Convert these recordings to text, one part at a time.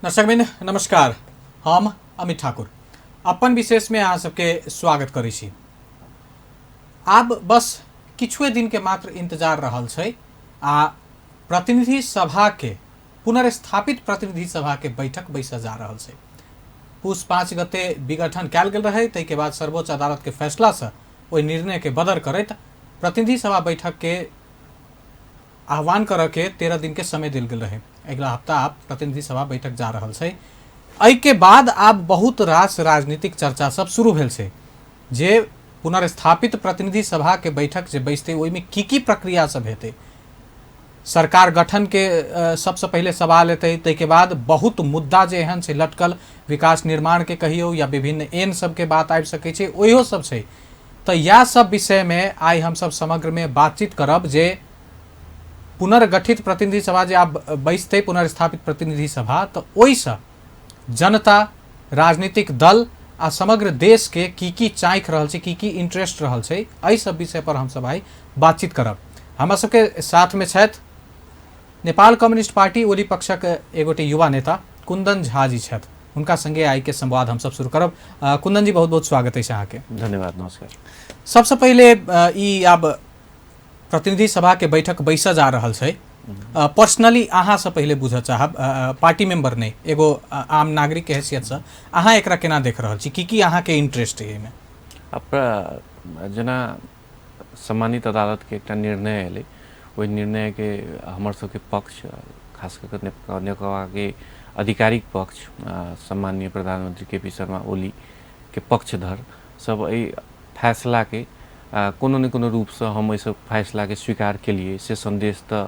दर्शकबिन नमस्कार। हम अमित ठाकुर अपन विशेष में अहाँ सबके स्वागत करै छी। आब बस किछुए दिन के मात्र इंतजार रहल छै आ प्रतिनिधि सभा के पुनर्स्थापित प्रतिनिधि सभा के बैठक बैसऽ जा रहल छै। पुस 5 गते विघटन कयल गेल रहे, ताहिके बाद सर्वोच्च अदालत के फैसला से ओहि निर्णय के बदर करैत प्रतिनिधि सभा बैठक के आह्वान करऽ के 13 दिन के समय देल गेल रहे। अगिला हफ्ता आब प्रतिनिधि सभा बैठक जा रहल छै। एहिके बाद आब बहुत रास राजनीतिक चर्चा सब शुरू भेल छै जे पुनर्स्थापित प्रतिनिधि सभा के बैठक जे बैसतै ओहिमे की की प्रक्रिया सब हेतै। सरकार गठन के सबसे पहिले सवाल एतै, ताहिके बाद बहुत मुद्दा जे एहन छै लटकल, विकास निर्माण के कहियौ या विभिन्न एन सबके बात आबि सकै छै, ओहियो सब छै। तऽ इएह सब विषयमे आइ हमसब समग्रमे बातचीत करब जे पुनर्गठित प्रतिनिधि सभा जे आब बैसतै पुनर्स्थापित प्रतिनिधि सभा, तऽ ओहिसँ जनता, राजनीतिक दल आ समग्र देश के की की चाँखि रहल छै, की की इंटरेस्ट रहल छै, एहि सब विषय पर हमसब आइ बातचीत करब। हमरा सबके साथमे छथि नेपाल कम्युनिस्ट पार्टी ओली पक्षक एगोटे युवा नेता कुंदन झा जी छथि। हुनका संगे आइ के संवाद हमसब शुरू करब। कुंदन जी, बहुत बहुत स्वागत अछि अहाँके। धन्यवाद, नमस्कार। सबसँ पहिले ई आब प्रतिनिधि सभा के बैठक बैसऽ जा रहल छै। पर्सनली अहाँ से पहिले बुझऽ चाहब, पार्टी मेंबर नहीं, एगो आम नागरिक के हैसियत से अहाँ एकरा केना देख रहल छी, की की अहाँ के इंटरेस्ट है एहिमे? जेना सम्मानित अदालत के एकटा निर्णय एलै, ओहि निर्णय के हमर सबके पक्ष, खास कऽ के नेकपा के आधिकारिक पक्ष, सम्माननीय प्रधानमंत्री के पी शर्मा ओली के पक्षधर सब एहि फैसला के कोनो ने कोनो रूपसँ हम एहि सब फैसलाके स्वीकार केलिए से सन्देश तऽ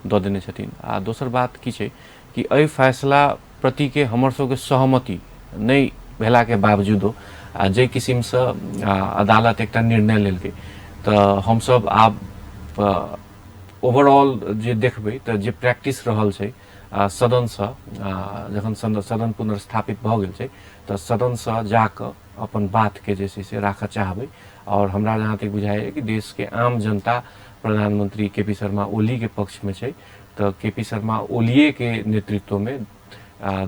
दऽ देने छथिन। आ दोसर बात की छै कि एहि फैसला प्रतिके हमर सबके सहमति नहि भेलाके बावजूदो आ जाहि किसिमसँ अदालत एकटा निर्णय लेलकै, तऽ हमसब आब ओवरऑल जे देखबै तऽ जे प्रैक्टिस रहल छै सदनसँ, जखन सदन पुनर्स्थापित भऽ गेल छै तऽ सदनसँ जाकऽ अपन बातके जे छै से राखऽ चाहबै। और हमरा जहाँ तक बुझाइए कि देशके आम जनता प्रधानमंत्री के पी शर्मा ओलीके पक्षमे छै, तऽ के पी शर्मा ओलिएके नेतृत्वमे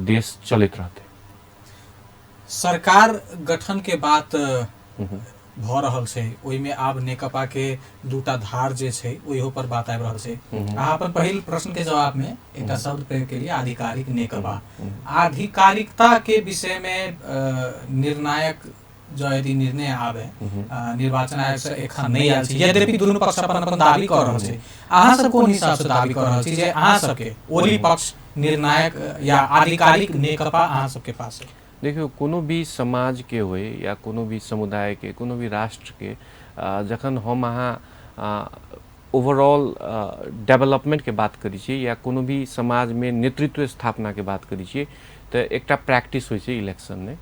देश चलैत रहतै। सरकार गठन के बात भऽ रहल छै, ओहिमे आब नेकपा के दूटा धार जे छै ओहियो पर बात आबि रहल छै। अहाँ अपन पहिल प्रश्न के जवाब में एकटा शब्द प्रयोग केलिए, आधिकारिक नेकपा। आधिकारिकता के विषय में निर्णायक जो यदि निर्णय आबे, निर्वाचन आयोग से एखन नहि आयल छै, यद्यपि दुनू पक्ष अपन अपन दावी कऽ रहल छै, अहाँ सब कोन हिसाब से दावी कऽ रहल छी जे अहाँ सबके ओली पक्ष निर्णायक या आधिकारिक नेकपा अहाँ सबके पास है? देखियौ, कोनो भी समाजके होइ या कोनो भी समुदायके, कोनो भी राष्ट्रके, जखन हम अहाँ ओवरऑल डेवलपमेंटके बात करै छियै या कोनो भी समाजमे नेतृत्व स्थापनाके बात करै छियै तऽ एकटा प्रैक्टिस होइ छै इलेक्शन ने।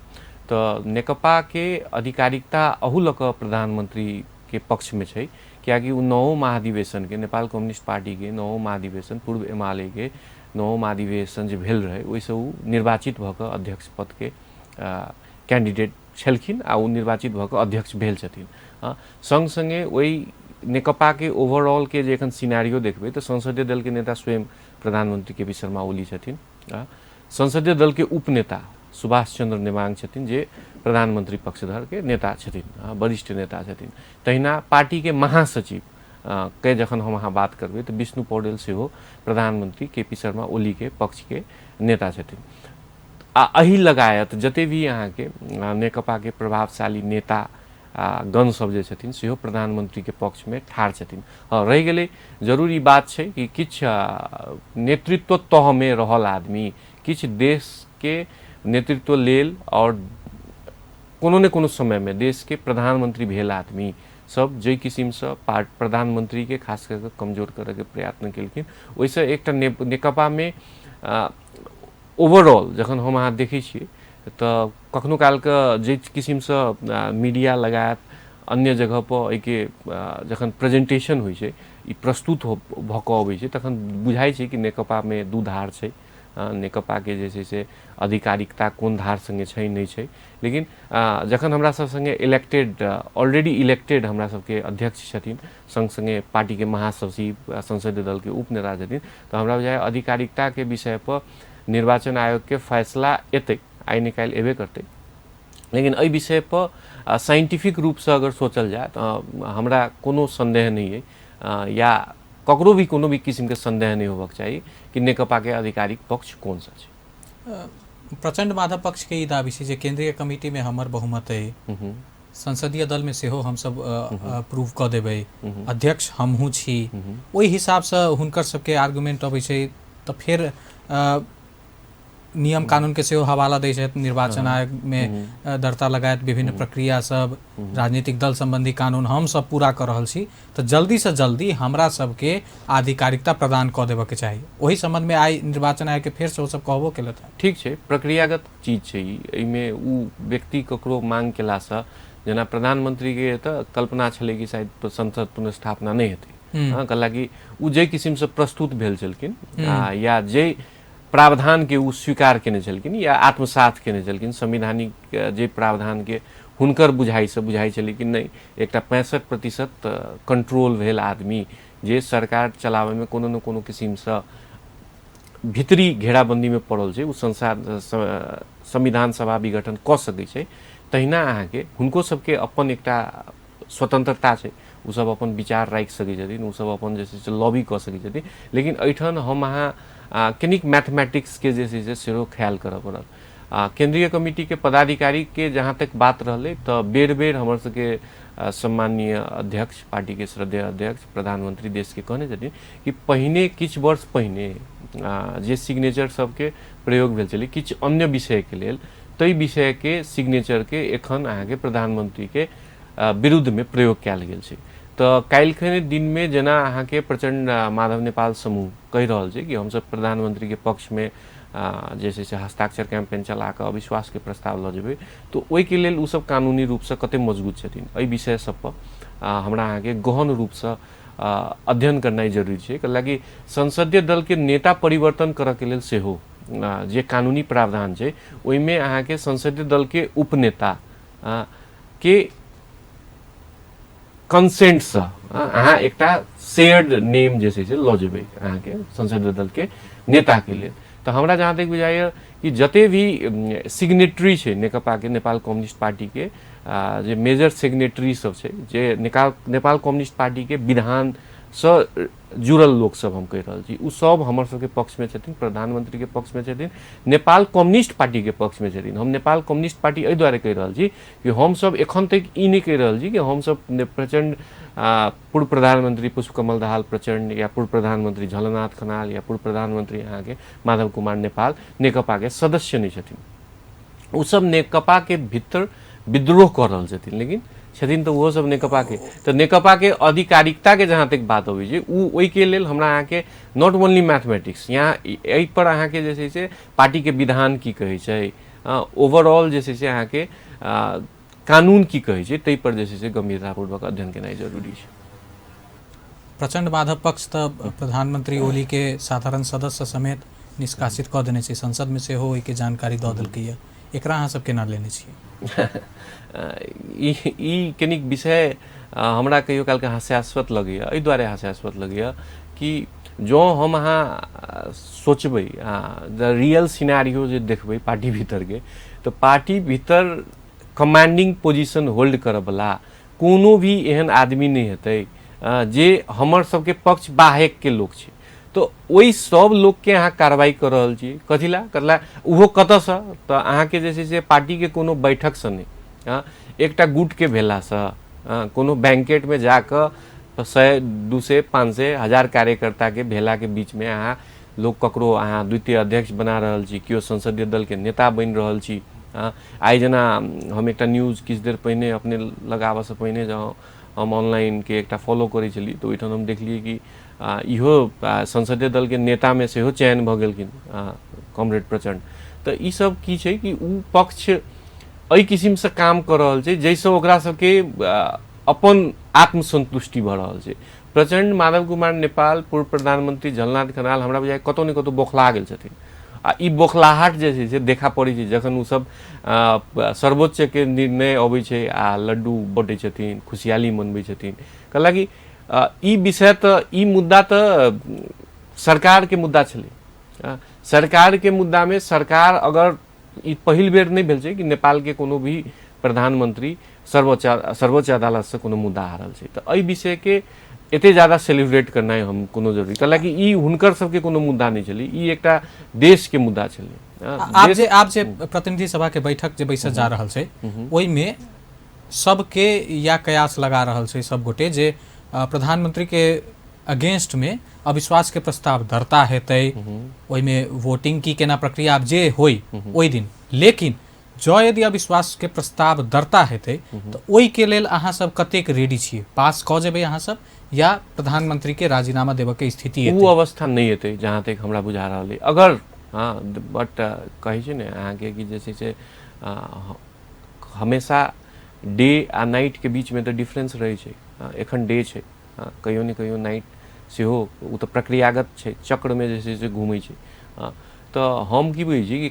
तऽ नेकपाके आधिकारिकता अहू लऽ कऽ प्रधानमंत्रीके पक्षमे छै, कियाकि ओ नवो महाधिवेशनके, नेपाल कम्युनिस्ट पार्टीके नवो महाधिवेशन, पूर्व एमालेके नवो महाधिवेशन जे भेल रहै ओहिसँ ओ निर्वाचित भऽ कऽ अध्यक्ष पदके कैंडिडेट छलखिन आ ओ निर्वाचित भऽ कऽ अध्यक्ष भेल छथिन। सङ्ग सङ्गे ओहि नेकपाके ओवरऑलके जे एखन सिनेरियो देखबै तऽ संसदीय दलके नेता स्वयं प्रधानमंत्री के पी शर्मा ओली छथिन, संसदीय दलके उपनेता सुभाष चंद्र नेमांग छथिन जे प्रधानमंत्री पक्षधरके नेता छथिन, वरिष्ठ नेता छथिन। तहिना पार्टीके महासचिव के जखन हम अहाँ बात करबै तऽ विष्णु पौडेल सेहो प्रधानमंत्री के पी शर्मा ओलीके पक्षके नेता छथिन। आ एहि लगायत जते भी अहाँके नेकपाके प्रभावशाली नेता गण सब जे छथिन सेहो प्रधानमंत्रीके पक्षमे ठाढ़ छथिन। हँ, रहि गेलै जरूरी बात छै कि किछु नेतृत्व तहमे रहल आदमी किछु देशके नेतृत्व लेल और कोनो ने कोनो समयमे देशके प्रधानमंत्री भेल आदमी सब जाहि किसिमसँ प्रधानमंत्रीके खास कऽ कऽ कमजोर करैके प्रयत्न केलखिन, ओहिसँ एकटा नेकपामे ओवरऑल जखन हम अहाँ देखै छियै तऽ कखनो कालके जाहि किसिमसँ मीडिया लगायत अन्य जगहपर एहिके जखन प्रेजेंटेशन होइ छै, ई प्रस्तुत भऽ कऽ अबै छै, तखन बुझाइ छै कि नेकपामे दू धार छै, नेकपाके जे छै से आधिकारिकता कोन धार सङ्गे छै नहि छै। लेकिन जखन हमरा सब सङ्गे इलेक्टेड, ऑलरेडी इलेक्टेड हमरा सबके अध्यक्ष छथिन, सङ्ग सङ्गे पार्टीके महासचिव, संसदीय दलके उपनेता छथिन, तऽ हमरा बुझाइए आधिकारिकताके विषयपर निर्वाचन आयोगके फैसला एतै, आइ ने काल्हि एबे करतै। लेकिन एहि विषयपर साइंटिफिक रूपसँ अगर सोचल जाय तऽ हमरा कोनो सन्देह नहि अइ या ककरो भी कोनो भी किसिमके सन्देह नहि होबक चाही कि नेकपाके आधिकारिक पक्ष कोन सा छै। प्रचण्ड माधव पक्षके ई दाबी छै जे केंद्रीय कमिटीमे हमर बहुमत अइ, संसदीय दलमे सेहो हमसब प्रूव कऽ देबै, अध्यक्ष हमहूँ छी, ओहि हिसाबसँ हुनकर सबके आर्गुमेंट अबै छै। तऽ फेर नियम कानूनके सेहो हवाला दै छथि, निर्वाचन आयोगमे दर्ता लगायत विभिन्न प्रक्रिया सब, राजनीतिक दल सम्बन्धी कानून हम सब पूरा कऽ रहल छी, तऽ जल्दीसँ जल्दी हमरा सबके आधिकारिकता प्रदान कऽ देबऽके चाही। ओहि सम्बन्धमे आइ निर्वाचन आयोगके फेरसँ ओ सब कहबो केलथि हँ। ठीक छै, प्रक्रियागत चीज छै ई। एहिमे ओ व्यक्ति ककरो मांग केलासँ, जेना प्रधानमंत्रीके तऽ कल्पना छलै कि शायद संसद पुनर्स्थापना नहि हेतै, कहला कि ओ जाहि किसिमसँ प्रस्तुत भेल छलखिन या जे प्रावधानके ओ स्वीकार केने छलखिन या आत्मसात केने छलखिन, संवैधानिक जे प्रावधानके हुनकर बुझाइसँ बुझाइ छलै कि नहि, एकटा 65% कंट्रोल भेल आदमी जे सरकार चलाबैमे कोनो ने कोनो किसिमसँ भितरी घेराबन्दीमे पड़ल छै, ओ संसार संविधान सभा विघटन कऽ सकै छै। तहिना अहाँके हुनको सबके अपन एकटा स्वतंत्रता छै, ओसब अपन विचार राखि सकै छथिन, ओसब अपन जे छै से लॉबी कऽ सकै छथिन। लेकिन एहिठाम हम अहाँ कनिक मैथमेटिक्सके जे छै से सेहो ख्याल करऽ पड़त। केंद्रीय कमिटीके पदाधिकारीके जहाँ तक बात रहलै तऽ बेर बेर हमर सबके सम्माननीय अध्यक्ष, पार्टीके श्रद्धेय अध्यक्ष, प्रधानमंत्री देशके कहने छथिन कि पहिने किछु वर्ष पहिने जे सिग्नेचर सबके प्रयोग भेल छलै किछु अन्य विषयके लेल, ताहि विषयके सिग्नेचरके एखन अहाँके प्रधानमंत्रीके विरुद्धमे प्रयोग कयल गेल छै। तऽ काल्हिखने दिनमे जेना अहाँके प्रचण्ड माधव नेपाल समूह कहि रहल छै कि हमसब प्रधानमंत्रीके पक्षमे जे छै से हस्ताक्षर कैंपेन चला कऽ अविश्वासके प्रस्ताव लऽ जेबै, तऽ ओहिके लेल ओसब कानूनी रूपसँ कते मजबूत छथिन, एहि विषय सबपर हमरा अहाँके गहन रूपसँ अध्ययन करनाइ जरूरी छै। कैलाकि संसदीय दलके नेता परिवर्तन करऽके लेल सेहो जे कानूनी प्रावधान छै ओहिमे अहाँके संसदीय दलके उपनेता के कंसेंटसँ अहाँ एकटा शेयर्ड नेम जे छै से लऽ जेबै अहाँके संसदीय दलके नेताके लेल। तऽ हमरा जहाँ तक बुझाइए कि जते भी सिग्नेटरी छै नेकपाके, नेपाल कम्युनिस्ट पार्टीके जे मेजर सिग्नेटरी सब छै, जे नेपाल कम्युनिस्ट पार्टीके विधानसँ जुड़ल लोकसब हम कहि रहल छी, ओ सब हमर सबके पक्षमे छथिन, प्रधानमंत्रीके पक्षमे छथिन, नेपाल कम्युनिस्ट पार्टीके पक्षमे छथिन। हम नेपाल कम्युनिस्ट पार्टी एहि दुआरे कहि रहल छी कि हमसब एखन तक ई नहि कहि रहल छी कि हमसब प्रचण्ड पूर्व प्रधानमंत्री पुष्पकमल दाहाल प्रचण्ड या पूर्व प्रधानमंत्री झलनाथ खनाल या पूर्व प्रधानमंत्री अहाँके माधव कुमार नेपाल नेकपाके सदस्य नहि छथिन। ओसब नेकपाके भीतर विद्रोह कऽ रहल छथिन, लेकिन छथिन तऽ ओहो सब नेकपाके। तऽ नेकपाके आधिकारिकताके जहाँ तक बात अबै छै ओ ओहिके लेल हमरा अहाँके not only mathematics, यहाँ एहिपर अहाँके जे छै से पार्टीके विधान की कहै छै, ओवरऑल जे छै से अहाँके कानून की कहै छै, ताहिपर जे छै से गंभीरतापूर्वक अध्ययन केनाइ जरूरी छै। प्रचण्ड माधव पक्ष तऽ प्रधानमंत्री ओली के साधारण सदस्य समेत निष्कासित कऽ देने छै, संसदमे सेहो ओहिके जानकारी दऽ देलकैए, एकरा अहाँ सब केना लेने छियै? ई कनिक विषय हमरा कहियो कालके हास्यास्पद लगैए। एहि दुआरे हास्यास्पद लगैए कि जँ हम अहाँ सोचबै द रियल सिनारियो जे देखबै पार्टी भीतरके, तऽ पार्टी भीतर कमांडिंग पोजिशन होल्ड करऽवला कोनो भी एहन आदमी नहि हेतै जे हमर सबके पक्ष बाहेकके लोक छै। तऽ ओहि सब लोकके अहाँ कार्रवाई कऽ रहल छी कथी ला करला, ओहो कतऽसँ? तऽ अहाँके जे छै से पार्टीके कोनो बैठकसँ नहि, एकटा गुटके भेलासँ, कोनो बैंकेटमे जाकऽ 100, 200, 500, 1000 कार्यकर्ताके भेलाके बीचमे अहाँ लोक ककरो अहाँ द्वितीय अध्यक्ष बना रहल छी, केओ संसदीय दलके नेता बनि रहल छी। आइ जेना हम एकटा न्यूज किछु देर पहिने अपने लगाबऽसँ पहिने जँ हम ऑनलाइनके एकटा फॉलो करै छली तऽ ओहिठाम हम देखलियै कि इहो संसदीय दलके नेतामे सेहो चयन भऽ गेलखिन कॉमरेड प्रचण्ड। तऽ ईसब की छै कि ओ पक्ष एहि किसिमसँ काम कऽ रहल छै जाहिसँ ओकरा सबके अपन आत्मसन्तुष्टि भऽ रहल छै। प्रचण्ड, माधव कुमार नेपाल, पूर्व प्रधानमंत्री झलनाथ खनाल हमरा बुझाइए कतहु ने कतहु बौखला गेल छथिन। आ ई बौखलाहट जे छै से देखा पड़ै छै जखन ओसब सर्वोच्चके निर्णय अबै छै आ लड्डू बँटै छथिन, खुशहाली मनबै छथिन। कहला कि ई विषय तऽ ई मुद्दा तऽ सरकारके मुद्दा छलै, सरकारके मुद्दामे सरकार अगर ई पहिल बेर नहि भेल छै कि नेपालके कोनो भी प्रधानमंत्री सर्वोच्च सर्वोच्च अदालतसँ कोनो मुद्दा हारल छै, तऽ एहि विषयके एते ज्यादा सेलिब्रेट करनाइ हम कोनो जरूरी, कैलाकि ई हुनकर सबके कोनो मुद्दा नहि छलै, ई एकटा देशके मुद्दा छलै। आब जे प्रतिनिधि सभा के बैठक जे बैसत जा रहल छै ओहिमे सबके या कयास लगा रहल छै सब गोटे जे प्रधानमंत्री के अगेंस्ट में अविश्वास के प्रस्ताव दर्ता हेतै, ओहिमे वोटिंग की केना प्रक्रिया आब जे होई ओहि दिन। लेकिन जँ यदि अविश्वास के प्रस्ताव दर्ता हेतै तऽ ओहि के लेल अहाँ सब कतेक रेडी छियै? पास कऽ जेबै अहाँ सब या प्रधानमंत्री के राजीनामा देबऽ के स्थिति ओ अवस्था नहि एतै जहाँ तक हमरा बुझा रहल अइ। अगर हँ बट कहै छै ने अहाँके कि जे छै से हमेशा डे आ नाइटके बीचमे तऽ डिफरेंस रहै छै। एखन डे छै, कहियो ने कहियो नाइट सेहो, ओ तऽ प्रक्रियागत छै, चक्रमे जे छै से घूमै छै। तऽ हम की बुझै छी कि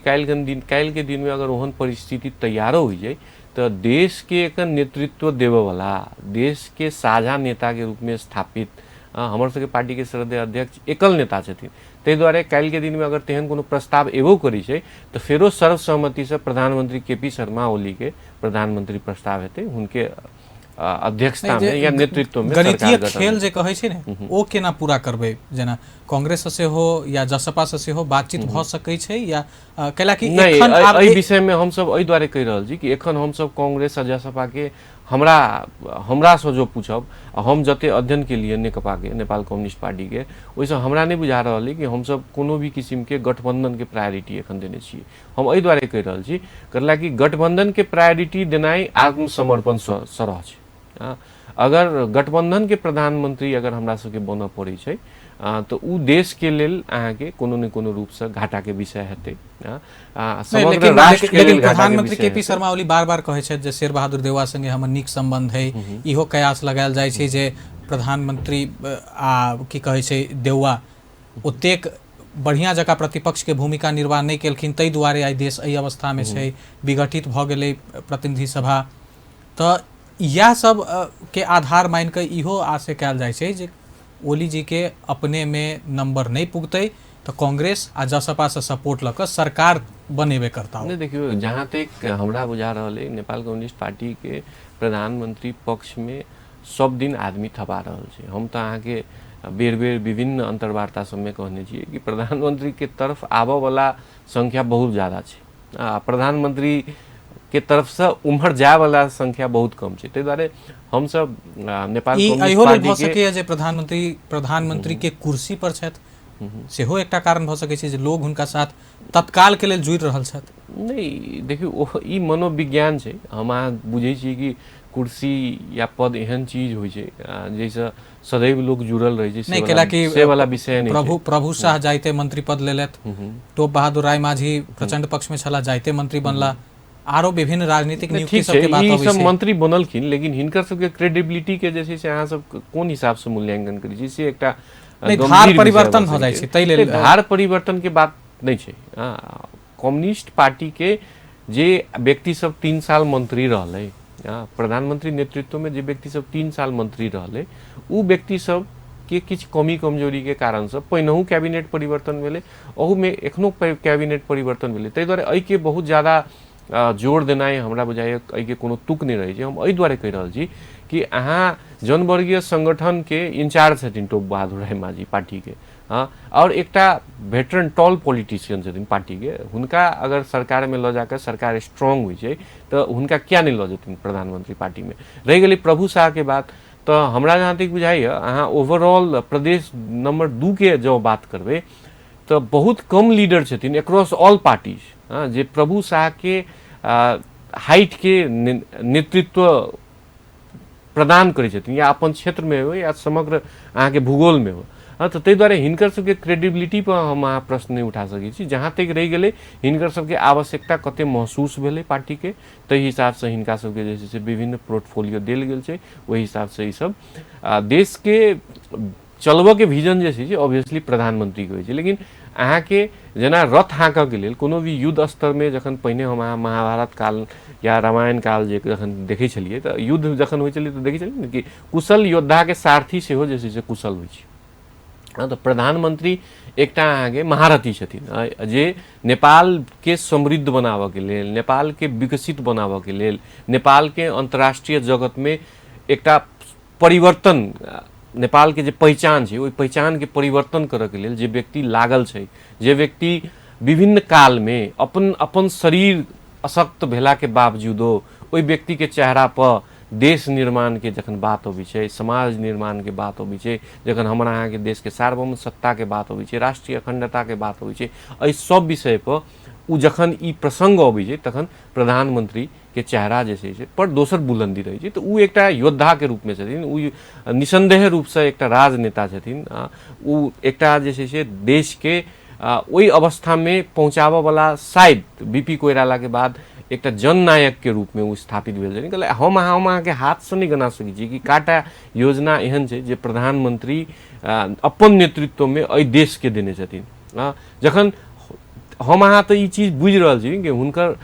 काल्हिके दिनमे अगर ओहन परिस्थिति तैयारो होइ छै तऽ देशके एखन नेतृत्व देबऽवला, देशके साझा नेताके रूपमे स्थापित हमर सबके पार्टीके श्रद्धेय अध्यक्ष एकल नेता छथिन, ताहि दुआरे काल्हिके दिनमे अगर तेहन कोनो प्रस्ताव एबो करै छै तऽ फेरो सर्वसहमतिसँ प्रधानमंत्री के पी शर्मा ओलीके प्रधानमंत्री प्रस्ताव हेतै, हुनके अध्यक्षतामे या नेतृत्वमे। गणितीय खेल जे कहै छै ने ओ केना पूरा करबै? जेना कांग्रेस से सेहो या जसपा से सेहो बातचीत भऽ सकै छै या कैलाकि एखन एहि विषयमे हमसब एहि दुआरे कहि रहल छी कि एखन हमसब कांग्रेस आ जसपाके हमरासँ जो पूछब, हम जते अध्ययन केलियै नेकपाके, नेपाल कम्युनिस्ट पार्टीके, ओहिसँ हमरा नहि बुझा रहल अइ कि हमसब कोनो भी किसिमके गठबन्धनके प्रायोरिटी एखन देने छियै। हम एहि दुआरे कहि रहल छी करला कि गठबन्धनके प्रायोरिटी देनाइ आत्मसमर्पण सरह छै। अगर गठबन्धनके प्रधानमंत्री अगर हमरा सबके बनऽ पड़ै छै तऽ उ देशके लेल अहाँके कोनो ने कोनो रूपसँ घाटाके विषय हेतै, समग्र राष्ट्रके लेल। प्रधानमंत्री के पी शर्मा ओली बार बार कहै छथि जे शेर बहादुर देउवा संगे हमर नीक सम्बन्ध है। इहो कयास लगायल जाइ छै जे प्रधानमंत्री आ की कहै छै देउवा ओतेक बढ़िया जकाँ प्रतिपक्ष के भूमिका निर्वाह नहि केलखिन, ताहि दुआरे आइ देश एहि अवस्थामे छै, विघटित भऽ गेलै प्रतिनिधि सभा। तऽ इएह सब के आधार मानि कऽ इहो आशय कयल जाइ छै जे ओली जी के अपने में नंबर नहि पुगतै तऽ कांग्रेस आ जसपा से सपोर्ट लऽ कऽ सरकार बनेबे करता। नहि, देखियौ, जहाँ तक हमरा बुझा रहल अइ नेपाल कम्युनिस्ट पार्टीके प्रधानमंत्री पक्षमे सब दिन आदमी थपा रहल छै। हम तऽ अहाँके बेर बेर विभिन्न अन्तर्वार्ता सबमे कहने छियै कि प्रधानमंत्रीके तरफ आबऽवला संख्या बहुत ज्यादा छै आ प्रधानमंत्री के तरफसँ उम्हर जायवला संख्या बहुत कम छै। ताहि दुआरे हमसब नेपाल कम्युनिस्ट पार्टी भऽ सकैए जे प्रधानमंत्री के कुर्सी पर छथि, सेहो एकटा कारण भऽ सकै छै जे लोग हुनका साथ तत्काल के लेल जुड़ि रहल छथि। नहि, देखियौ, ई मनोविज्ञान छै। हम अहाँ बुझै छियै कि कुर्सी या पद एहन चीज होइ छै जाहिसँ सदैव लोग जुड़ल रहै छै। नहि, कैलाकि से वाला विषय नहि। प्रभु प्रभु शाह जाइते मंत्री पद लेलथि, टोप बहादुर राय माझी प्रचंड पक्ष में छला, जाइते मंत्री बनला, आरो विभिन्न राजनीतिक नियुक्ति सबके बात अबै छै। सब मंत्री बनलखिन, लेकिन हिनकर सबके क्रेडिबिलिटी के जे छै से अहाँ सब कोन हिसाब से मूल्यांकन करै छी से एकटा धार परिवर्तन भऽ जाइ छै, ताहि लेल धार परिवर्तन के बात नहि छै। कम्युनिस्ट पार्टी के जे व्यक्ति सब 3 साल मंत्री रहलै, प्रधानमंत्री नेतृत्व में जे व्यक्ति सब 3 साल मंत्री रहलै, उ व्यक्ति सब के किछु कमी कमजोरी के कारणसँ पहिनहु कैबिनेट परिवर्तन भेलै, ओहूमे एखनो कैबिनेट परिवर्तन भेलै। ताहि दुआरे एहिके बहुत ज्यादा जोर देनाइ हमरा बुझाइए एहिके कोनो तुक नहि रहै छै। हम एहि दुआरे कहि रहल छी कि अहाँ जनवर्गीय संगठनके इंचार्ज छथिन टोप बहादुर राय माझी पार्टीके, हँ, आओर एकटा वेटरन टॉल पॉलिटिशियन छथिन पार्टीके, हुनका अगर सरकारमे लऽ जाकऽ सरकार स्ट्रॉन्ग होइ छै तऽ हुनका किया नहि लऽ जेथिन प्रधानमंत्री पार्टीमे। रहि गेलै प्रभु शाहके बात, तऽ हमरा जहाँ तक बुझाइए अहाँ ओवरऑल प्रदेश नंबर 2 के जँ बात करबै तऽ बहुत कम लीडर छथिन एक्रॉस ऑल पार्टीज, हँ, जे प्रभु शाहके हाइटके नेतृत्व प्रदान करै छथिन, या अपन क्षेत्रमे हो या समग्र अहाँके भूगोलमे हो। हँ, तऽ ताहि दुआरे हिनकर सबके क्रेडिबिलिटी पर हम अहाँ प्रश्न नहि उठा सकै छी। जहाँ तक रहि गेलै हिनकर सबके आवश्यकता कते महसूस भेलै पार्टीके, ताहि हिसाबसँ हिनका सबके जे छै से विभिन्न पोर्टफोलियो देल गेल छै, ओहि हिसाबसँ ईसब देशके चलबऽके विजन जे छै से ऑब्वियसली प्रधानमंत्रीके होइ छै। लेकिन अहाँके जेना रथ हाँकऽके लेल कोनो भी युद्ध स्तरमे जखन पहिने हम अहाँ महाभारत काल या रामायण काल जे जखन देखै छलियै तऽ युद्ध जखन होइ छलै तऽ देखै छलियै ने कि कुशल योद्धाके सारथी सेहो जे छै से कुशल होइ छै। तऽ प्रधानमंत्री एकटा अहाँके महारथी छथिन जे नेपालके समृद्ध बनाबऽके लेल, नेपालके विकसित बनाबऽके लेल, नेपालके अन्तर्राष्ट्रीय जगतमे एकटा परिवर्तन, नेपालके जे पहिचान छै ओहि पहिचानके परिवर्तन करऽके लेल जे व्यक्ति लागल छै, जे व्यक्ति विभिन्न कालमे अपन अपन शरीर अशक्त भेलाके बावजूदो ओहि व्यक्तिके चेहरा पर देश निर्माणके जखन बात अबै छै, समाज निर्माणके बात अबै छै, जखन हमरा अहाँके देशके सार्वभौम सत्ताके बात अबै छै, राष्ट्रीय अखण्डताके बात अबै छै, एहि सब विषयपर ओ जखन ई प्रसङ्ग अबै छै तखन प्रधानमन्त्रीके चेहरा जे छै से पर दोसर बुलन्दी रहै छै। तऽ ओ एकटा योद्धाके रूपमे छथिन, ओ निसन्देह रूपसँ एकटा राजनेता छथिन, ओ एकटा जे छै से देशके ओहि अवस्थामे पहुँचाबऽवला शायद बीपी कोइरालाके बाद एकटा जननायकके रूपमे ओ स्थापित भेल छथिन। कहले हम अहाँके हाथसँ नहि गना सकै छी कि काटा योजना एहन छै जे प्रधानमन्त्री अपन नेतृत्वमे एहि देशके देने छथिन। जखन हम अहाँ तऽ ई चीज बुझि रहल छी कि हुनकर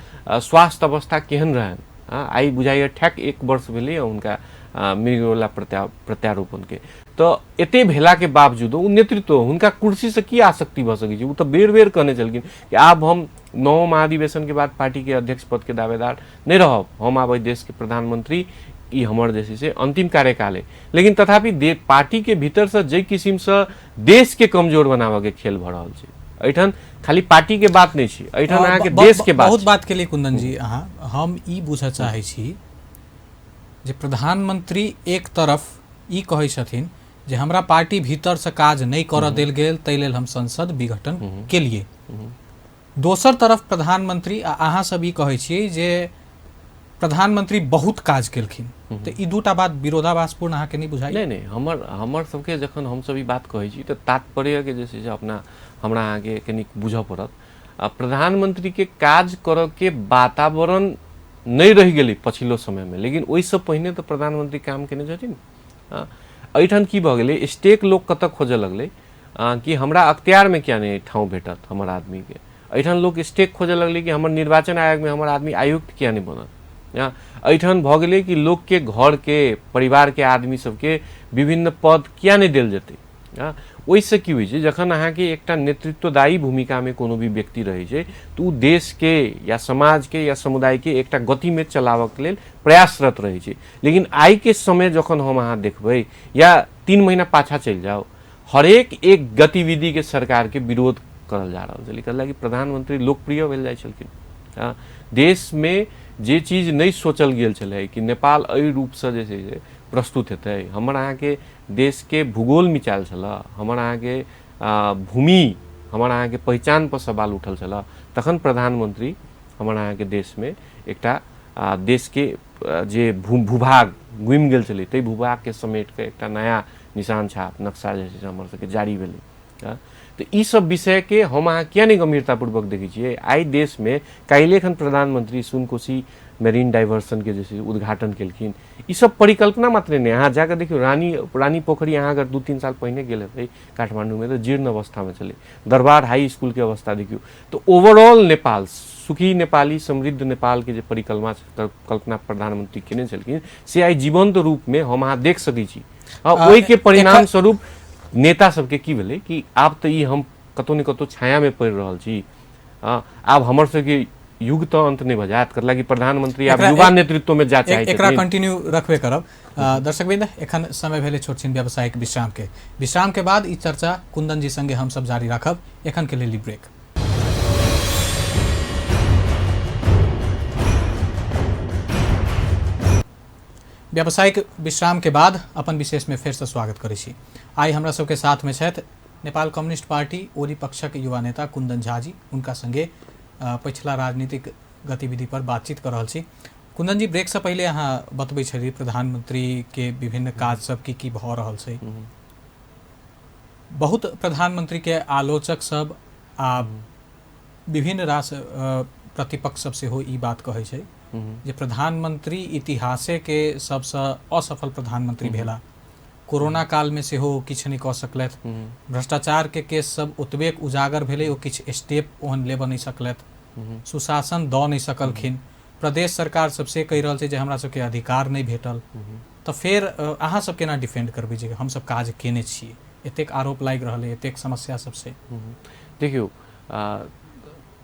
स्वास्थ्य अवस्था केहन रहनि, आइ बुझाइए ठेक 1 वर्ष भेलैए हुनका मृगौला प्रत्यारोपणके, तऽ एते भेलाके बावजूदो ओ नेतृत्व हुनका कुर्सीसँ की आसक्ति भऽ सकै छै? ओ तऽ बेर बेर कहने छलखिन कि आब हम 9 महाधिवेशनके बाद पार्टीके अध्यक्ष पदके दावेदार नहि रहब, हम आब एहि देशके प्रधानमन्त्री, ई हमर जे छै से अन्तिम कार्यकाल है। लेकिन तथापि पार्टीके भीतरसँ जाहि किसिमसँ देशके कमजोर बनाबऽके खेल भऽ रहल छै, एहिठाम खाली पार्टीके बात नहि छै, एहिठाम अहाँके देशके बात। बहुत बात के लिए कुंदन जी अहाँ, हम ई बुझऽ चाहै छी जे प्रधानमंत्री एक तरफ ई कहै छथिन जे हमरा पार्टी भीतरसँ काज नहि करऽ देल गेल ताहि लेल हम संसद विघटन केलिए, दोसर तरफ प्रधानमंत्री आ अहाँ सब ई कहै छियै जे प्रधानमंत्री बहुत काज केलखिन, तऽ ई दूटा बात विरोधाभासपूर्ण अहाँके नहि बुझाइ? नहि नहि, हमर सबके जखन हमसब ई बात कहै छी तऽ तात्पर्यके जे छै से अपना हमरा अहाँके कनिक बुझऽ पड़त। आ प्रधानमंत्रीके काज करऽके वातावरण नहि रहि गेलै पछिलो समयमे, लेकिन ओहिसँ पहिने तऽ प्रधानमंत्री काम केने छथिन। एहिठाम की भऽ गेलै, स्टेक लोक कतऽ खोजऽ लगलै कि हमरा अख्तियारमे किया नहि ठाउँ भेटत हमर आदमीके, एहिठाम लोक स्टेक खोजऽ लगलै कि हमर निर्वाचन आयोगमे हमर आदमी आयुक्त किया नहि बनत। एहिठाम भऽ गेलै कि लोकके घरके परिवारके आदमी सबके विभिन्न पद किया नहि देल जेतै। ओहिसँ की होइ छै, जखन अहाँके एकटा नेतृत्वदायी भूमिकामे कोनो भी व्यक्ति रहै छै तऽ ओ देशके या समाजके या समुदायके एकटा गतिमे चलाबऽके लेल प्रयासरत रहै छै। लेकिन आइके समय जखन हम अहाँ देखबै या 3 महीना पाछाँ चलि जाउ, हरेक एक गतिविधिके सरकारके विरोध करल जा रहल छलै। कहलक कि प्रधानमंत्री लोकप्रिय भेल जाइ छलखिन। देशमे जे चीज नहि सोचल गेल छलै कि नेपाल एहि रूपसँ जे छै से प्रस्तुत हेतै, हमर अहाँके देशके भूगोल मिचायल छलै, हमर अहाँके भूमि, हमर अहाँके पहिचान पर सवाल उठल छलै, तखन प्रधानमंत्री हमर अहाँके देशमे एकटा देशके जे भूभाग गुमि गेल छलै ताहि भूभागके समेट कऽ एकटा नया निशान छाप नक्शा जे छै से हमर सबके जारी भेलै। तऽ ई सब विषयके हम अहाँ किया नहि गम्भीरतापूर्वक देखै छियै? आइ देशमे काल्हि एखन प्रधानमंत्री सुनकोशी मेरीन डाइवर्सनके जे छै उद्घाटन केलखिन, ई सब परिकल्पना मात्रे नहि। अहाँ जाकऽ देखियौ रानी पोखरि अहाँ अगर 2-3 साल पहिने गेल हेबै काठमाण्डूमे तऽ जीर्ण अवस्थामे छलै, दरबार हाई स्कूलके अवस्था देखियौ। तऽ ओवरऑल नेपाल सुखी नेपाली समृद्ध नेपालके जे परिकल्पना कल्पना प्रधानमंत्री केने छलखिन से आइ जीवंत रूपमे हम अहाँ देख सकै छी। ओहिके परिणाम स्वरूप नेता सबके की भेलै कि आब तऽ ई हम कतहु ने कतहु छायामे पड़ि रहल छी, आब हमर सबके युग तऽ अंत नहि भऽ जायत, कतला कि प्रधानमंत्री आब युवा नेतृत्वमे जा चाहै एकरा कंटिन्यू रखबे करब। दर्शकवृंद, एखन समय भेलै छोट छिन व्यावसायिक विश्राम के। विश्राम के बाद ई चर्चा कुंदन जी संगे हम सब जारी राखब। एखन के लेल ब्रेक। व्यावसायिक विश्राम के बाद अपन विशेष में फेर से स्वागत करै छी। आइ हमरा सबके साथ में छथि नेपाल कम्युनिस्ट पार्टी ओली पक्षक युवा नेता कुंदन झा जी। उनका संगे पछिला राजनीतिक गतिविधि पर बातचीत कर रहल छी। कुंदन जी, ब्रेक से पहले अहाँ बतबै छलियै प्रधानमंत्री के विभिन्न काज सब की की भऽ रहल छै। बहुत प्रधानमंत्री के आलोचक सब आ विभिन्न रास प्रतिपक्ष सब सेहो ई बात कहै छै जे प्रधानमंत्री इतिहासे के सबसँ असफल प्रधानमंत्री भेला। कोरोना काल में सेहो किछु नहि कऽ सकलथि, भ्रष्टाचार के केस सब ओतबे उजागर भेलै, ओ किछु स्टेप ओहन लेबऽ नहि सकलथि, सुशासन दऽ नहि सकलखिन। प्रदेश सरकार सबसे कहि रहल छै जे हमरा सबके अधिकार नहि भेटल। तऽ फेर अहाँ सब केना डिफेंड करबै जे हमसब काज केने छियै? एतेक आरोप लागि रहल है, एतेक समस्या सब छै। देखियौ,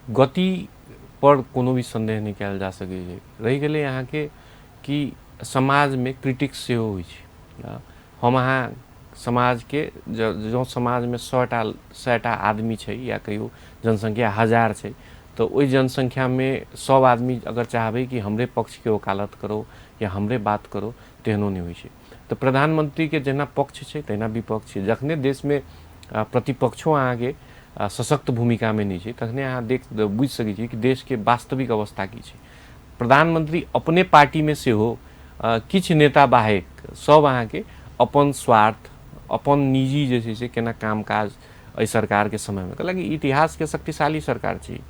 गति पर कोनो भी संदेह नहि कयल जा सकै छै। रहि गेलै अहाँके कि समाजमे क्रिटिक्स सेहो होइ छै। हम अहाँ समाजके जँ समाजमे 100 टा आदमी छै या कहियो जनसंख्या 1000 छै, तऽ ओहि जनसंख्यामे सब आदमी अगर चाहबै कि हमरे पक्षके वकालत करो या हमरे बात करो, तेहनो नहि होइ छै। तऽ प्रधानमन्त्रीके जेना पक्ष छै तहिना विपक्ष छै। जखने देशमे प्रतिपक्षो अहाँके सशक्त भूमिकामे नहि छै, तखने अहाँ देख बुझि सकै छी कि देशके वास्तविक अवस्था की छै। प्रधानमन्त्री अपने पार्टीमे सेहो किछु नेता बाहेक सब अहाँके अपन स्वार्थ, अपन निजी जे छै से केना काम काज एहि सरकारके समयमे कहलक। इतिहासके शक्तिशाली सरकार छै।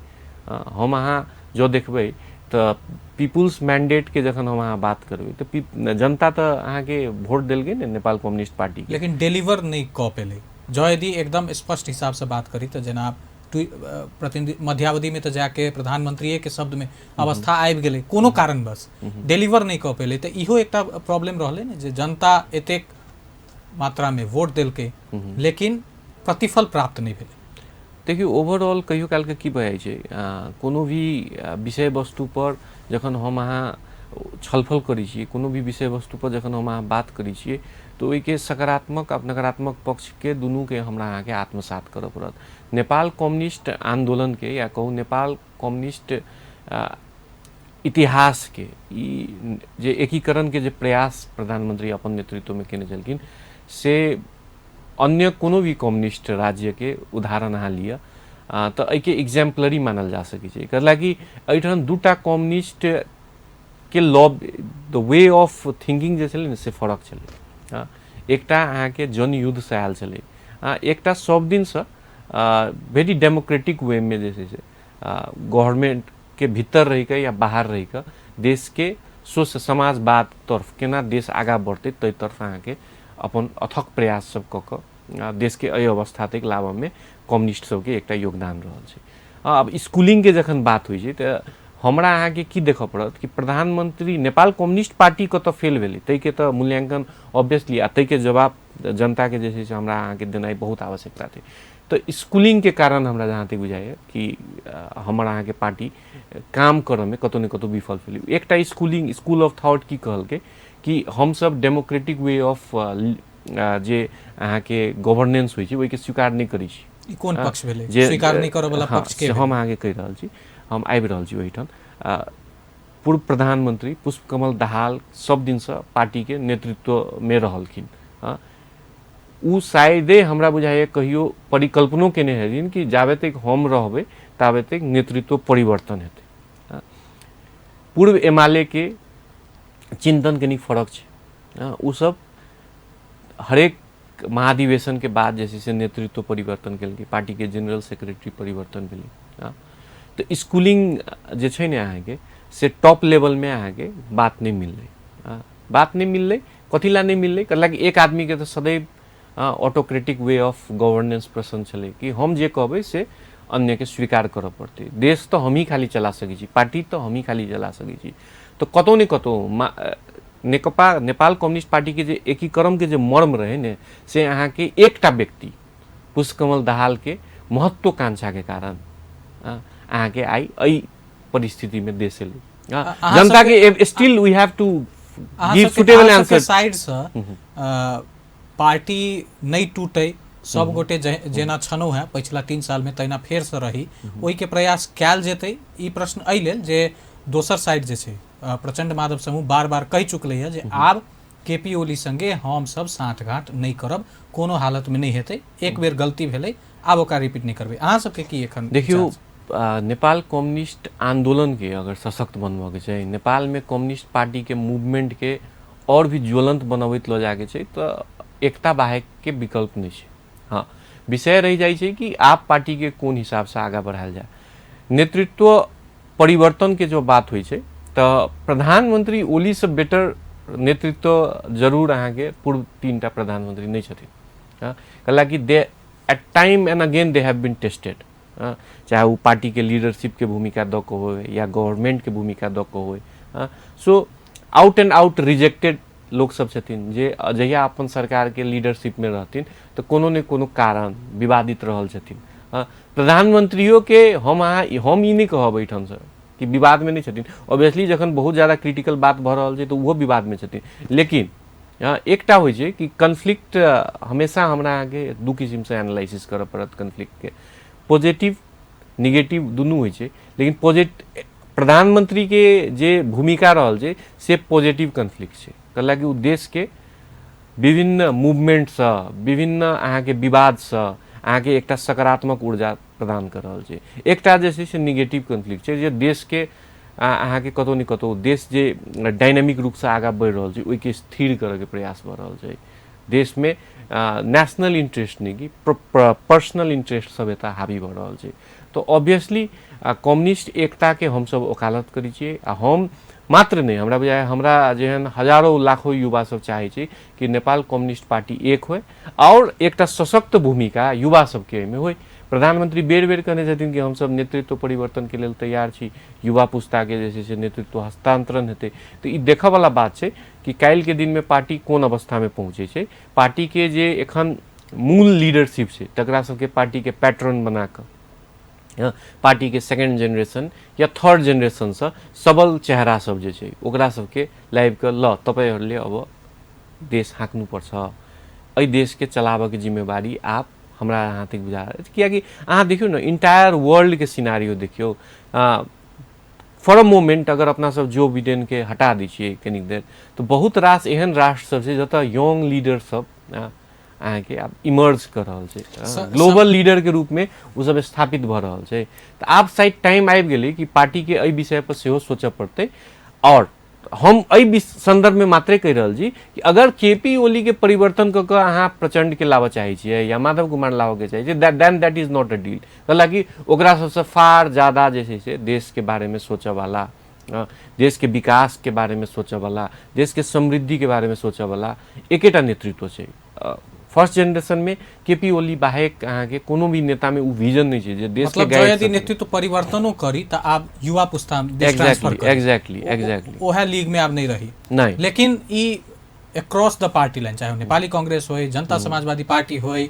हम अहाँ जँ देखबै तऽ पीपुल्स मैंडेटके जखन हम अहाँ बात करबै तऽ जनता तऽ अहाँके वोट देलकै ने नेपाल कम्युनिस्ट पार्टीके। लेकिन डिलीवर नहि कऽ पेलै। जँ यदि एकदम स्पष्ट हिसाबसँ बात करी तऽ जेना प्रतिनिधि मध्यावधिमे तऽ जाके प्रधानमंत्रीए के शब्दमे अवस्था आबि गेलै, कोनो कारणवश डिलीवर नहि कऽ पेलै, तऽ इहो एकटा प्रॉब्लम रहलै ने जे जनता एतेक मात्रामे वोट देलकै लेकिन प्रतिफल प्राप्त नहि भेलै। देखियौ, ओवरऑल कहियो कालके की भऽ जाइ छै, कोनो भी विषय वस्तुपर जखन हम अहाँ छलफल करै छियै, कोनो भी विषय वस्तुपर जखन हम अहाँ बात करै छियै, तऽ ओहिके सकारात्मक आ नकारात्मक पक्षके दुनूके हमरा अहाँके आत्मसात करऽ पड़त। नेपाल कम्युनिस्ट आन्दोलनके या कहू नेपाल कम्युनिस्ट इतिहासके ई जे एकीकरणके जे प्रयास प्रधानमन्त्री अपन नेतृत्वमे केने छलखिन, से अन्य कोनो भी कम्युनिस्ट राज्यके उदाहरण अहाँ लिअ तऽ एहिके एग्जाम्पलरी मानल जा सकै छै। कैलाकि एहिठाम दूटा कम्युनिस्ट के love the way of thinking जे छलै ने, से फरक छलै। एकटा अहाँके जनयुद्धसँ आयल छलै, एकटा सब दिनसँ वेरी डेमोक्रेटिक वेमे जे छै से गवर्नमेंटके भीतर रहिकऽ या बाहर रहिकऽ देशके स्वस्थ समाजवाद तरफ केना देश आगाँ बढ़तै, ताहि तरफ अहाँके अपन अथक प्रयास सब कऽ कऽ देशके एहि अवस्था तक लाबऽमे कम्युनिस्ट सबके एकटा योगदान रहल छै। आब स्कूलिंगके जखन बात होइ छै तऽ हमरा अहाँके की देखऽ पड़त कि प्रधानमन्त्री नेपाल कम्युनिस्ट पार्टी कतऽ फेल भेलै, ताहिके तऽ मूल्याङ्कन ऑब्वियसली आ ताहिके जवाब जनताके जे छै से हमरा अहाँके देनाइ बहुत आवश्यकता छै। तऽ स्कूलिंगके कारण हमरा जहाँ तक बुझाइए कि हमर अहाँके पार्टी काम करऽमे कतहु ने कतहु विफल भेलै। एकटा स्कूलिंग, स्कूल ऑफ थॉट की कहलकै कि हमसब डेमोक्रेटिक वे ऑफ जे अहाँके गवर्नेंस होइ छै, ओहिके स्वीकार नहि करै छी। ई कोन पक्ष भेलै? जे स्वीकार नहि करऽ वाला पक्ष के? से हम अहाँके कहि रहल छी, हम आबि रहल छी ओहिठाम। पूर्व प्रधानमन्त्री पुष्पकमल दाहाल सब दिनसँ पार्टीके नेतृत्वमे रहलखिन। ओ शायदे हमरा बुझाइए कहियो परिकल्पनो केने हेथिन कि जाबे तक हम रहबै ताबे तक नेतृत्व परिवर्तन हेतै। पूर्व एमालेके चिन्तन कनि फरक छै। ओसब हरेक महाधिवेशनके बाद जे छै से नेतृत्व परिवर्तन केलकै, पार्टीके जनरल सेक्रेटरी परिवर्तन भेलै। तऽ स्कूलिंग जे छै ने अहाँके, से टॉप लेवलमे अहाँके बात नहि मिललै। बात नहि मिललै, कथी ला नहि मिललै? कैलाकि एक आदमीके तऽ सदैव ऑटोक्रेटिक वे ऑफ गवर्नेंस पसन्द छलै कि हम जे कहबै से अन्यके स्वीकार करऽ पड़तै, देश तऽ हमही खाली चला सकै छी, पार्टी तऽ हमही खाली चला सकै छी। तऽ कतहु ने कतहु नेकपा, नेपाल कम्युनिस्ट पार्टीके जे एकीकरणके जे मर्म रहै ने, से अहाँके एकटा व्यक्ति पुष्पकमल दाहालके महत्वाकांक्षाके कारण अहाँके आइ एहि परिस्थितिमे देश एलै। जनता के still we have to give suitable answer. साइडसँ पार्टी नहि टूटे, सब गोटे जेना छनौ है पछिला 3 सालमे तहिना फेरसँ रही, ओहिके प्रयास कयल जेतै? ई प्रश्न एहि लेल जे दोसर साइड जे छै, प्रचण्ड माधव समूह बार बार कहि चुकलै है जे आब केपी ओली संगे हम सब साठगांठ नहि करब, कोनो हालतमे नहि हेतै। एक बेर गलती भेलै, आब ओकरा रिपीट नहि करबै। अहाँ सबके की एखन देखियौ, नेपाल कम्युनिस्ट आन्दोलनके अगर सशक्त बनबऽके छै, नेपालमे कम्युनिस्ट पार्टीके मूवमेंटके आओर भी ज्वलंत बनबैत लऽ जाके छै, तऽ एकता बाहेकके विकल्प नहि छै। हँ, विषय रहि जाइ छै कि आप पार्टीके कोन हिसाबसँ आगाँ बढ़ायल जाय। नेतृत्व परिवर्तनके जो बात होइ छै तऽ प्रधानमन्त्री ओलीसँ बेटर नेतृत्व जरूर अहाँके पूर्व तीन टा प्रधानमन्त्री नहि छथिन। कैलाकि they at time and again they have been tested, चाहे ओ पार्टीके लीडरशिपके भूमिका दऽ कऽ होय या गवर्नमेंटके भूमिका दऽ कऽ होय। So out and out rejected लोकसब छथिन जे जहिया अपन सरकारके लीडरशिपमे रहथिन तऽ कोनो ने कोनो कारण विवादित रहल छथिन। प्रधानमंत्रियोके हम ई नहि कहब एहिठामसँ कि विवादमे नहि छथिन, ऑब्वियसली जखन बहुत ज्यादा क्रिटिकल बात भऽ रहल छै तऽ ओहो विवादमे छथिन। लेकिन एकटा होइ छै कि कन्फ्लिक्ट हमेशा हमरा अहाँके दू किसिमसँ एनालाइसिस करऽ पड़त कन्फ्लिक्टके, पॉजिटिव निगेटिव दुनू होइ छै। लेकिन प्रधानमंत्रीके जे भूमिका रहल छै से पॉजिटिव कन्फ्लिक्ट छै, कैलाकि ओ देशके विभिन्न मूवमेंटसँ, विभिन्न अहाँके विवादसँ अहाँके एकटा सकारात्मक ऊर्जा प्रदान कर रहल छै। एकटा जे छै से निगेटिव कन्फ्लिक्ट छै जे देशके अहाँके कतहु ने कतहु देश जे डायनामिक रूपसँ आगाँ बढ़ि रहल छै ओहिके स्थिर करऽके प्रयास भऽ रहल छै। देशमे नेशनल इंट्रेस्ट नहि कि पर्सनल इंट्रेस्ट सब एतऽ हावी भऽ रहल छै। तऽ ऑब्वियसली कम्युनिस्ट एकताके हमसब वकालत करै छियै, आ हम मात्र नहि, हमरा बुझाइए हमरा जेहन हजारों लाखों युवा सब चाहै छै कि नेपाल कम्युनिस्ट पार्टी एक होइ आओर एकटा सशक्त भूमिका युवा सबके एहिमे होइ। प्रधानमंत्री बेर बेर कहने छथिन कि हमसब नेतृत्व परिवर्तनके लेल तैयार छी, युवा पुस्ताके जे छै से नेतृत्व हस्तांतरण हेतै। तऽ ई देखऽवला बात छै कि काल्हिके दिनमे पार्टी कोन अवस्थामे पहुँचै छै। पार्टीके जे एखन मूल लीडरशिप छै तकरा सबके पार्टीके पैटर्न बनाकऽ पार्टीके सेकेंड जेनरेशन या थर्ड जेनरेशनसँ सबल चेहरा सब जे छै ओकरा सबके लाबिकऽ ल तपाईँहरूले अब देश हाँक्नुपर्छ, एहि देशके चलाबऽके जिम्मेवारी आप हमरा अहाँ तक बुझा। कियाकि अहाँ देखियौ ने इंटायर वर्ल्डके सिनारियो देखियौ, फॉर अ मोमेंट अगर अपना सब जो बिडेनके हटा दै छियै कनिक देर तऽ बहुत रास एहन राष्ट्र सब छै जतऽ यंग लीडर सब अहाँके आब इमर्ज कऽ रहल छै, ग्लोबल लीडरके रूपमे ओसब स्थापित भऽ रहल छै। तऽ आब शायद टाइम आबि गेलै कि पार्टीके एहि विषयपर सेहो सोचऽ पड़तै। आओर हम एहि सन्दर्भमे मात्रे कहि रहल छी कि अगर केपी ओलीके परिवर्तन कऽ कऽ अहाँ प्रचण्डके लाबऽ चाहै छियै या माधव कुमार लाबऽके चाहै छियै, then that is not a deal. हालाँकि ओकरा सबसँ फार ज्यादा जे छै से देशके बारेमे सोचऽवला, देशके विकासके बारेमे सोचऽवला, देशके समृद्धिके बारेमे सोचऽवला एकेटा नेतृत्व छै। फर्स्ट जेनरेशनमे केपी ओली बाहेक अहाँके कोनो भी नेतामे ओ विजन नहि छै जे देशके मतलब यदि नेतृत्व परिवर्तनो करी तऽ आब युवा पुस्ता एग्जैक्टली एग्जैक्टली एग्जैक्टली ओहे लीग में आब नहीं रही नहीं। लेकिन ई एक्रॉस द पार्टी लाइन, चाहे नेपाली कांग्रेस होय, जनता समाजवादी पार्टी होय,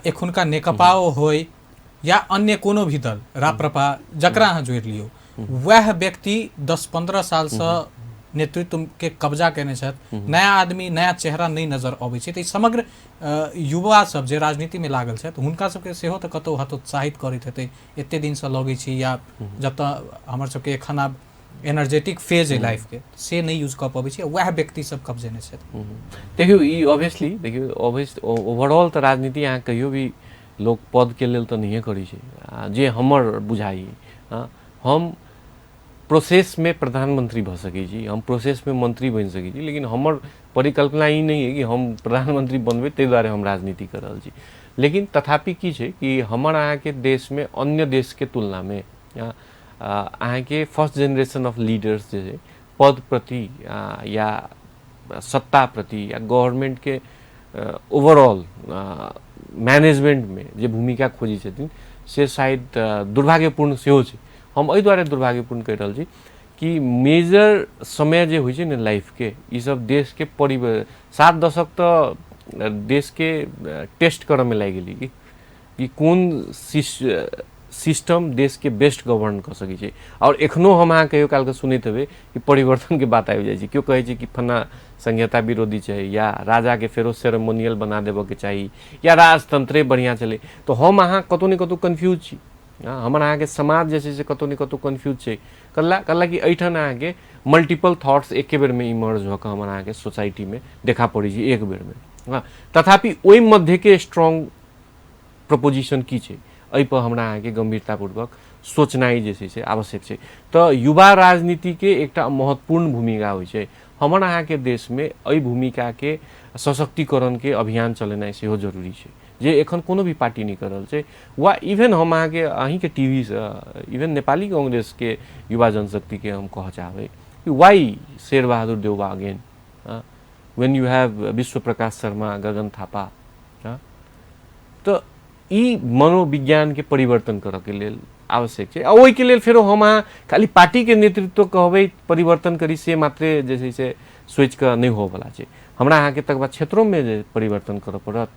एखुनका नेकपाओ होय या अन्य कोनो भी दल राप्रपा जकरा अहाँ जोड़ि लियौ, वएह व्यक्ति 10-15 सालसँ नेतृत्व के कब्जा केने छथि। नया आदमी नया चेहरा नहि नजर अबै छै। तऽ ई समग्र युवा सब जे राजनीतिमे लागल छथि हुनका सबके सेहो तऽ कतहु हतोत्साहित करैत हेतै, एते दिनसँ लगै छी या जतऽ हमर सबके एखन आब एनर्जेटिक फेज अइ लाइफके से नहि यूज कऽ पबै छी, वएह व्यक्ति सब कब्जेने छथि। देखियौ ई ऑब्वियसली देखियौ ऑब्वियस ओवरऑल तऽ राजनीति अहाँ कहियो भी लोक पदके लेल तऽ नहिए करै छै। जे हमर बुझाइ हम प्रोसेसमे प्रधानमंत्री भऽ सकै छी, हम प्रोसेसमे मंत्री बनि सकै छी, लेकिन हमर परिकल्पना ई नहि अइ कि हम प्रधानमंत्री बनबै ताहि दुआरे हम राजनीति कऽ रहल छी। लेकिन तथापि की छै कि हमर अहाँके देशमे अन्य देशके तुलनामे अहाँके फर्स्ट जेनरेशन ऑफ लीडर्स जे छै पद प्रति या सत्ता प्रति या गवर्नमेंटके ओवरऑल मैनेजमेंटमे जे भूमिका खोजै छथिन से शायद दुर्भाग्यपूर्ण सेहो छै। हम एहि दुआरे दुर्भाग्यपूर्ण कहि रहल छी कि मेजर समय जे होइ छै ने लाइफके, ई सब देशके 7 दशक तऽ देशके टेस्ट करऽमे लागि गेलै कि कोन सिस्टम देशके बेस्ट गवर्न कऽ सकै छै। आओर एखनो हम अहाँ कहियो कालके सुनैत हेबै कि परिवर्तनके बात आबि जाइ छै, केओ कहै छै कि फन्ना संहिता विरोधी छै या राजाके फेरो सेरेमोनियल बना देबऽके चाही या राजतंत्रे बढ़िआँ छलै। तऽ हम अहाँ कतहु ने कतहु कन्फ्यूज छी, हमर अहाँके समाज जे छै से कतहु ने कतहु कन्फ्यूज छै। कल्ला कि एहिठाम अहाँके मल्टीपल थॉट्स एके बेरमे इमर्ज भऽ कऽ हमर अहाँके सोसाइटीमे देखा पड़ै छै एक बेरमे। तथापि ओहि मध्यके स्ट्रॉन्ग प्रपोजिशन की छै एहिपर हमरा अहाँके गम्भीरतापूर्वक सोचनाइ जे छै से आवश्यक छै। तऽ युवा राजनीतिके एकटा महत्वपूर्ण भूमिका होइ छै। हमर अहाँके देशमे एहि भूमिकाके सशक्तिकरणके अभियान चलेनाइ सेहो जरूरी छै, जे एखन कोनो भी पार्टी नहि कऽ रहल छै। वा इवन हम अहाँके अहीँके टीवीसँ इवन नेपाली कांग्रेसके युवा जनशक्तिके हम कहऽ चाहबै कि why Sher Bahadur Deuba again when you have Bishwa Prakash Sharma, Gagan Thapa. तऽ ई मनोविज्ञानके परिवर्तन करऽके लेल आवश्यक छै। आ ओहिके लेल फेरो हम अहाँ खाली पार्टीके नेतृत्व कहबै परिवर्तन करी से मात्रे जे छै से सोचिकऽ नहि होवऽवला छै। हमरा अहाँके तकर बाद क्षेत्रोमे जे परिवर्तन करऽ पड़त।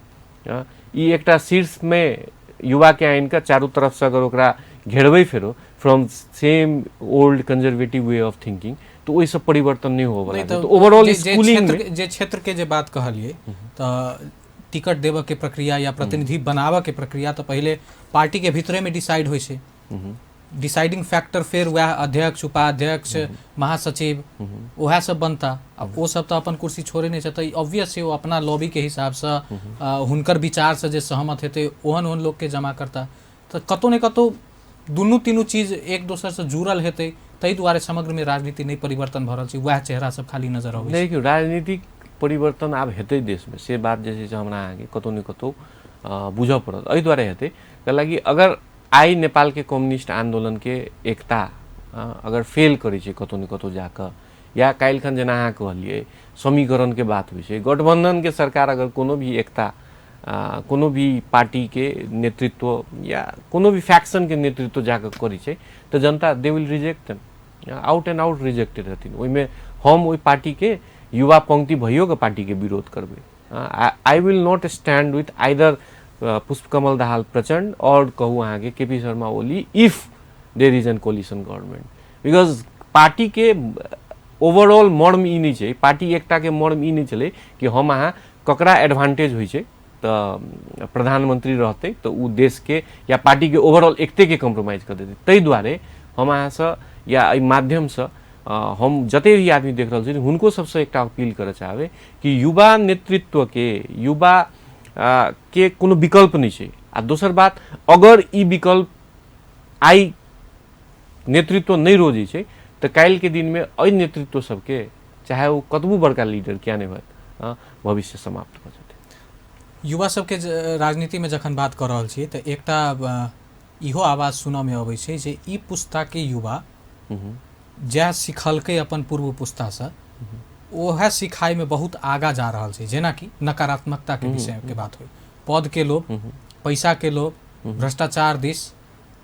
ई एकटा शीर्षमे युवाके आनिकऽ चारू तरफसँ अगर ओकरा घेरबै फेरो from same old conservative way of thinking, तऽ ओहिसँ परिवर्तन नहि होवऽवला छै। तऽ ओवरऑल स्कूलिंग जे क्षेत्रके जे बात कहलियै तऽ टिकट देबऽ के प्रक्रिया या प्रतिनिधि बनाबऽ के प्रक्रिया तऽ पहिले पार्टी के भीतरे में डिसाइड होइ छै। डिसाइडिंग फैक्टर फेर वएह अध्यक्ष, उपाध्यक्ष, महासचिव वएह सब बनता। आ ओ सब तऽ अपन कुर्सी छोड़े नहि छै, तऽ ऑब्वियस छै ओ अपना लॉबी के हिसाबसँ हुनकर विचारसँ जे सहमत हेतै ओहन ओहन लोकके जमा करता। तऽ कतहु ने कतहु दुनू तीनू चीज एक दोसरसँ जुड़ल हेतै, ताहि दुआरे समग्रमे राजनीति नहि परिवर्तन भऽ रहल छै, वएह चेहरा सब खाली नजर अबै छै। देखियौ, राजनीतिक परिवर्तन आब हेतै देशमे, से बात जे छै से हमरा अहाँके कतहु ने कतहु बुझऽ पड़त। एहि दुआरे हेतै कैलाकि अगर आइ नेपालके कम्युनिस्ट आन्दोलनके एकता अगर फेल करै छै कतहु ने कतहु जाकऽ, या काल्हिखन जेना अहाँ कहलियै समीकरणके बात होइ छै, गठबन्धनके सरकार अगर कोनो भी एकता कोनो भी पार्टीके नेतृत्व या कोनो भी फैक्शनके नेतृत्व जाकऽ करै छै तऽ जनता they will reject them, out and out rejected हथिन। ओहिमे हम ओहि पार्टीके युवा पंक्ति भइयो के पार्टीके विरोध करबै। I will not stand with either Pushpakamal Dahal Prachanda और कहू अहाँके KP Sharma Oli if there is an coalition government, because पार्टीके ओवरऑल मर्म ई नहि छै, पार्टी एकताके मर्म ई नहि छलै कि हम अहाँ ककरा एडवांटेज होइ छै तऽ प्रधानमंत्री रहतै तऽ ओ देशके या पार्टीके ओवरऑल एकतेके कम्प्रोमाइज कऽ देतै। ताहि दुआरे हम अहाँसँ या एहि माध्यमसँ हम जते भी आदमी देख रहल छी हुनको सबसँ एकटा अपील करऽ चाहबै कि युवा नेतृत्वके, युवा के कोनो विकल्प नहि छै। आ दोसर बात, अगर ई विकल्प आइ नेतृत्व नहि रोजै छै तऽ काल्हिके दिनमे एहि नेतृत्व सबके, चाहे ओ कतबो बड़का लीडर किया नहि होयत, भविष्य समाप्त भऽ जेतै। युवा सबके राजनीतिमे जखन बात कऽ रहल छी तऽ एकटा इहो आवाज सुनऽमे अबै छै जे ई पुस्ताके युवा जएह सिखलकै अपन पूर्व पुस्तासँ ओएह सिखाइमे बहुत आगाँ जा रहल छै। जेनाकि नकारात्मकताके विषयके बात होइ, पदके लोभ, पैसाके लोभ, भ्रष्टाचार दिस,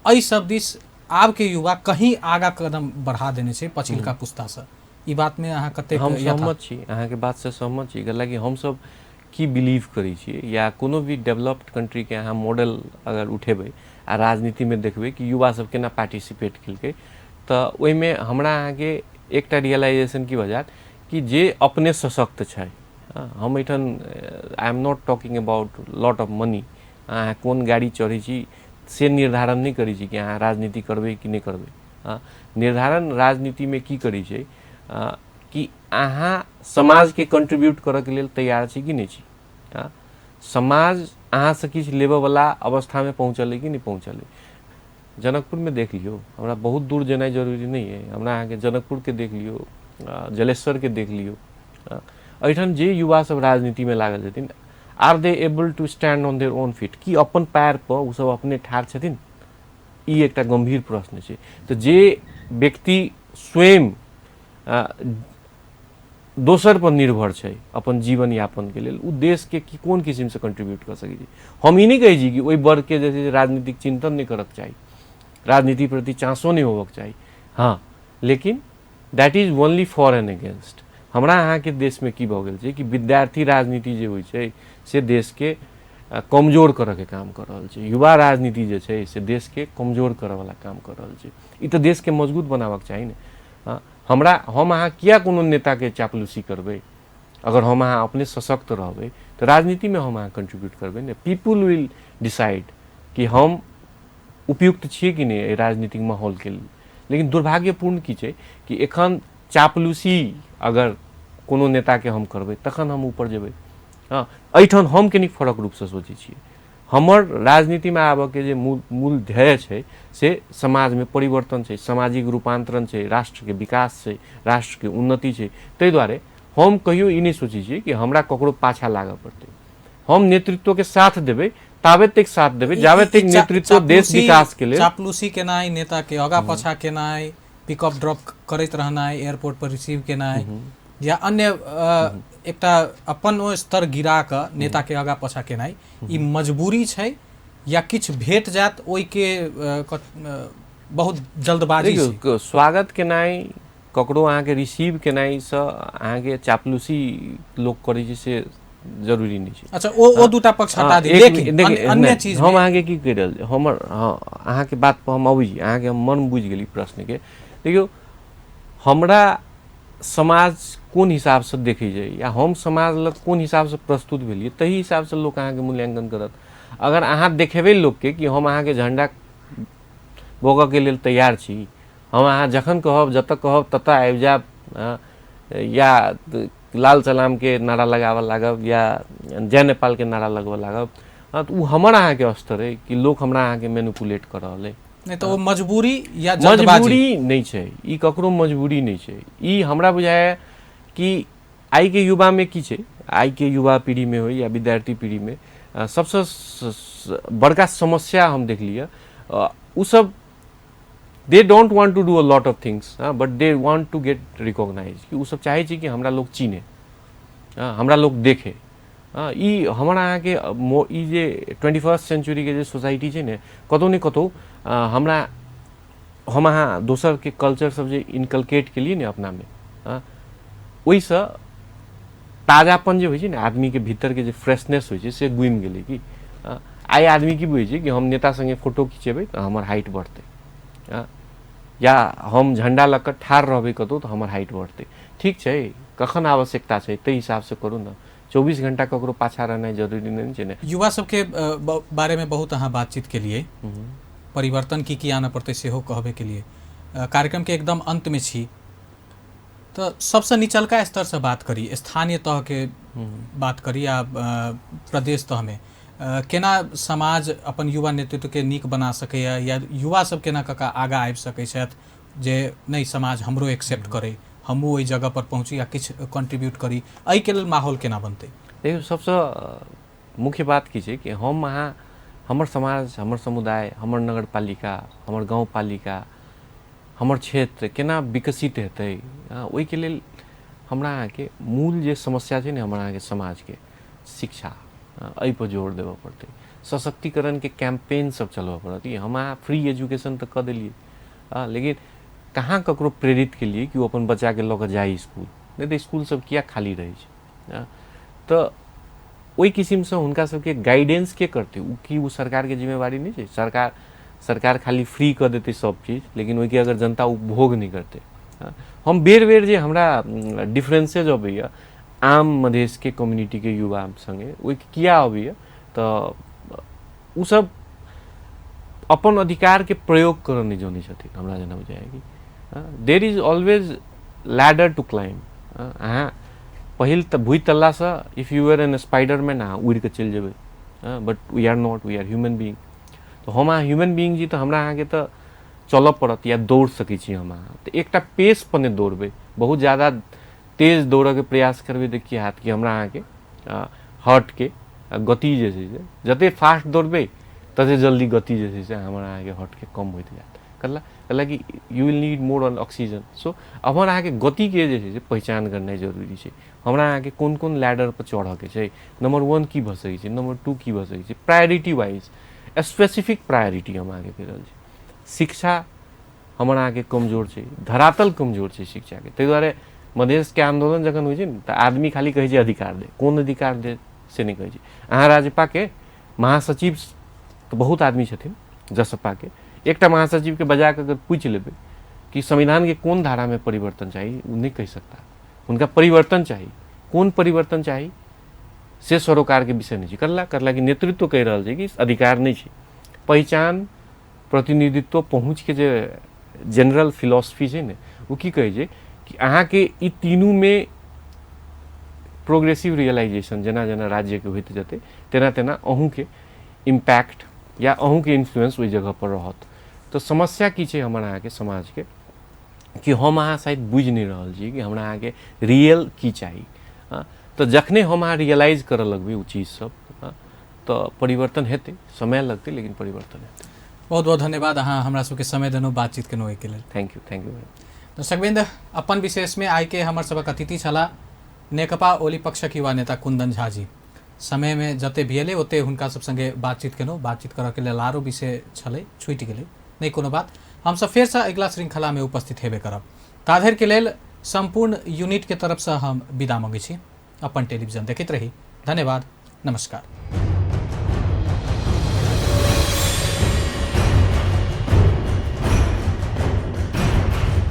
एहि सब दिस आबके युवा कहीं आगाँ कदम बढ़ा देने छै पछिलका पुस्तासँ। ई बातमे अहाँ कतेक हम सहमत छी, अहाँके बातसँ सहमत छी। कैलाकि हमसब की बिलीव करै छियै या कोनो भी डेवलप्ड कंट्रीके अहाँ मॉडल अगर उठेबै आ राजनीतिमे देखबै कि युवा सब केना पार्टिसिपेट केलकै, तऽ ओहिमे हमरा अहाँके एकटा रियलाइजेशन की भऽ जायत कि जे अपने सशक्त छै। हम एहिठाम I am not talking about lot of money, अहाँ कोन गाड़ी चढ़ै छी से निर्धारण नहि करै छी कि अहाँ राजनीति करबै कि नहि करबै। निर्धारण राजनीतिमे की करै छै कि अहाँ समाजके कंट्रीब्यूट करऽके लेल तैयार छी कि नहि छी, समाज अहाँसँ किछु लेबऽवला अवस्थामे पहुँचल अइ कि नहि पहुँचल अइ। जनकपुरमे देख लियौ, हमरा बहुत दूर जेनाइ जरूरी नहि अइ, हमरा अहाँके जनकपुरके देख लियौ, जलेश्वरके देख लियौ। एहिठाम जे युवा सब राजनीतिमे लागल छथिन, are they able to stand on their own feet, कि अपन पैर पर ओ सब अपने ठाढ़ छथिन? ई एकटा गम्भीर प्रश्न छै। तऽ जे व्यक्ति स्वयं दोसर पर निर्भर छै अपन जीवन यापनके लेल, ओ देशके की कोन किसिमसँ कंट्रीब्यूट कऽ सकै छै? हम ई नहि कहै छी कि ओहि वर्गके जे छै राजनीतिक चिन्तन नहि करऽके चाही, राजनीति प्रति चांसो नहि होबऽके चाही, हाँ, लेकिन that is only for and against. हमरा अहाँके देशमे की भऽ गेल छै कि विद्यार्थी राजनीति जे होइ छै से देशके कमजोर करऽके काम कऽ रहल छै, युवा राजनीति जे छै से देशके कमजोर करऽवला काम कऽ रहल छै। ई तऽ देशके मजबूत बनाबऽके चाही ने। हम अहाँ किया कोनो नेताके चापलूसी करबै? अगर हम अहाँ अपने सशक्त रहबै तऽ राजनीतिमे हम अहाँ कंट्रीब्यूट करबै ने। पीपुल will decide कि हम उपयुक्त छियै कि नहि एहि राजनीतिक माहौलके लेल। लेकिन दुर्भाग्यपूर्ण की छै कि एखन चापलूसी अगर कोनो नेताके हम करबै तखन हम ऊपर जेबै। हँ, एहिठाम हम कनि फरक रूपसँ सोचै छियै। हमर राजनीतिमे आबऽके जे मूल ध्येय छै से समाजमे परिवर्तन छै, सामाजिक रूपान्तरण छै, राष्ट्रके विकास छै, राष्ट्रके उन्नति छै। ताहि दुआरे हम कहियो ई नहि सोचै छियै कि हमरा ककरो पाछा लागऽ पड़तै। हम नेतृत्वके साथ देबै ताबे तक साथ देबै जाबे तक नेतृत्व देश विकास के लेल। चापलूसी केनाइ, नेता के आगा पाछा केनाइ, पिकअप ड्रॉप करैत रहनाइ, एयरपोर्ट पर रिसीव केनाइ या अन्य एकटा अपन ओ स्तर गिरा कऽ नेता के आगा पाछा केनाइ, ई मजबूरी छै या किछु भेट जायत ओहिके बहुत जल्दबाजी? देखियौ, स्वागत केनाइ, ककरो अहाँके रिसीव केनाइसँ अहाँके चापलूसी लोक करै छै से जरूरी नहि छै। अच्छा, ओ दूटा पक्ष हटा दी, लेकिन अन्य चीज हम अहाँके की कहि रहल, हमर अहाँके बात पर हम अबै छी, अहाँके हम मन बुझि गेली प्रश्नके। देखियौ, हमरा समाज कोन हिसाबसँ देखै छै या हम समाज लग कोन हिसाबसँ प्रस्तुत भेलियै ताहि हिसाबसँ लोक अहाँके मूल्यांकन करत। अगर अहाँ देखेबै लोकके कि हम अहाँके झण्डा भोगऽके लेल तैयार छी, हम अहाँ जखन कहब जतऽ कहब ततऽ आबि जायब, या लाल सलामके नारा लगाबऽ लागब या जय नेपालके नारा लगबऽ लागब, तऽ ओ हमर अहाँके स्तर अइ कि लोक हमरा अहाँके मैनिपुलेट कऽ रहल अइ। नहि तऽ ओ मजबूरी या जल्दबाजी? मजबूरी नहि छै, ई ककरो मजबूरी नहि छै। ई हमरा बुझाइए कि आइके युवामे की छै, आइके युवा पीढ़ीमे होइ या विद्यार्थी पीढ़ीमे सबसँ बड़का समस्या हम देखलियै, ओ सब they don't want to do a lot of things, but they want to get recognized। कि ओ सब चाहै छै कि हमरा लोक चिन्हे, हमरा लोक देखे। ई हमर अहाँके ई जे 21st सेंचुरीके जे सोसाइटी छै ने, कतहु ने कतहु हमरा हम अहाँ दोसरके कल्चर सब जे इनकलकेट केलियै ने अपनामे, ओहिसँ ताजापन जे होइ छै ने, आदमीके भीतरके जे फ्रेशनेस होइ छै से गुमि गेलै। कि आइ आदमी की बुझै छै कि हम नेता सङ्गे फोटो खिचेबै तऽ हमर हाइट बढ़तै, या हम झण्डा लऽ कऽ ठाढ़ रहबै कतहु तऽ हमर हाइट बढ़तै। ठीक छै, कखन आवश्यकता छै ताहि हिसाबसँ करू ने, 24 घंटा ककरो पाछा रहनाइ जरूरी नहि छै ने। युवा सबके बारेमे बहुत अहाँ बातचीत केलियै, परिवर्तन की की आनऽ पड़तै सेहो कहबे केलियै। कार्यक्रमके एकदम अन्तमे छी तऽ सबसँ निचलका स्तरसँ बात करी, स्थानीय तहके बात करी या प्रदेश तहमे केना समाज अपन युवा नेतृत्वके नीक बना सकैए या युवा सब केना कऽ कऽ आगाँ आबि सकै छथि जे नहि समाज हमरो एक्सेप्ट करै, हमहूँ ओहि जगह पर पहुँची या किछु कंट्रीब्यूट करी, एहिके लेल माहौल केना बनतै? देखियौ, सबसँ मुख्य बात की छै कि हम अहाँ, हमर समाज, हमर समुदाय, हमर नगरपालिका, हमर गाउँपालिका, हमर क्षेत्र केना विकसित हेतै, ओहिके लेल हमरा अहाँके मूल जे समस्या छै ने हमर अहाँके समाजके, शिक्षा, एहिपर जोर देबऽ पड़तै। सशक्तिकरणके कैम्पेन सब चलबऽ पड़त। ई हम अहाँ फ्री एजुकेशन तऽ कऽ देलियै, लेकिन कहाँ ककरो प्रेरित केलियै कि ओ अपन बच्चाके लऽ कऽ जाइ इसकुल, नहि तऽ इसकुल सब किया खाली रहै छै। तऽ ओहि किसिमसँ हुनका सबके गाइडेंस के करतै? ओ की ओ सरकारके जिम्मेवारी नहि छै? सरकार खाली फ्री कऽ देतै सब चीज, लेकिन ओहिके अगर जनता उपभोग नहि करतै। हम बेर बेर जे हमरा डिफरेंसेज अबैए आम मधेशके कम्युनिटीके युवा सङ्गे, ओहिके किया अबैए तऽ ओ सब अपन अधिकारके प्रयोग करऽ नहि जनै छथिन। हमरा जेना बुझाइए कि there is always ladder to climb. अहाँ पहिल तऽ भूइ तल्लासँ if you are an Spiderman अहाँ उड़ि कऽ चलि जेबै, but we are not, we are human being. तऽ हम अहाँ ह्यूमन बीइंग छी तऽ हमरा अहाँके तऽ चलऽ पड़त या दौड़ सकै छी हम अहाँ, तऽ एकटा पेस पर नहि दौड़बै, बहुत ज्यादा तेज दौड़ऽके प्रयास करबै तऽ की हैत कि हमरा अहाँके हार्टके गति जे छै से जतेक फास्ट दौड़बै तते जल्दी गति जे छै से हमरा अहाँके हार्टके कम होइत जायत। कहला कि you will need more on oxygen. So हमर अहाँके गतिके जे छै से पहिचान करनाइ जरूरी छै। हमरा अहाँके कोन कोन लैडर पर चढ़ऽके छै, नंबर 1 की भऽ सकै छै, नंबर 2 की भऽ सकै छै, प्रायोरिटी वाइज स्पेसिफिक प्रायोरिटी हम अहाँके कहि रहल छी। शिक्षा हमर अहाँके कमजोर छै, धरातल कमजोर छै शिक्षाके, ताहि दुआरे मधेशके आन्दोलन जखन होइ छै ने तऽ आदमी खाली कहै छै अधिकार दे, कोन अधिकार दे से नहि कहै छै। अहाँ राजपाके महासचिव तऽ बहुत आदमी छथिन, जसपाके एकटा महासचिवके बजा कऽ अगर पूछि लेबै कि संविधानके कोन धारामे परिवर्तन चाही, ओ नहि कहि सकता। हुनका परिवर्तन चाही, कोन परिवर्तन चाही से सरोकारके विषय नहि छै। करला कि नेतृत्व कहि रहल छै कि अधिकार नहि छै। पहिचान, प्रतिनिधित्व, पहुँचके जे जनरल फिलॉसफी छै ने, ओ की कहै छै कि अहाँके ई तीनूमे प्रोग्रेसिव रियलाइजेशन जेना जेना राज्यके होइत जेतै तेना तेना अहूँके इम्पैक्ट या अहूँके इन्फ्लुएंस ओहि जगह पर रहत। तऽ समस्या की छै हमर अहाँके समाजके कि हम अहाँ शायद बुझि नहि रहल छी कि हमरा अहाँके रियल की चाही। तऽ जखने हम अहाँ रियलाइज करऽ लगबै ओ चीज सब, तऽ परिवर्तन हेतै, समय लगतै लेकिन परिवर्तन हेतै। बहुत बहुत धन्यवाद अहाँ हमरा सबके समय देलहुँ, बातचीत केलहुँ एहिके लेल। Thank you, thank you very much. दर्शकवृन्द, अपन विशेषमे आइके हमर सबक अतिथि छलाह नेकपा ओली पक्षक युवा नेता कुंदन झा जी। समयमे जते भी एलै ओते हुनका सब सङ्गे बातचीत केलहुँ। बातचीत करऽके लेल आरो विषय छलै, छुटि गेलै, नहि कोनो बात, हमसब फेरसँ अगिला श्रृङ्खलामे उपस्थित हेबे करब। ताधरिके लेल सम्पूर्ण यूनिटके तरफसँ हम विदा मङ्गै छी। अपन टेलीविजन देखैत रही। धन्यवाद, नमस्कार।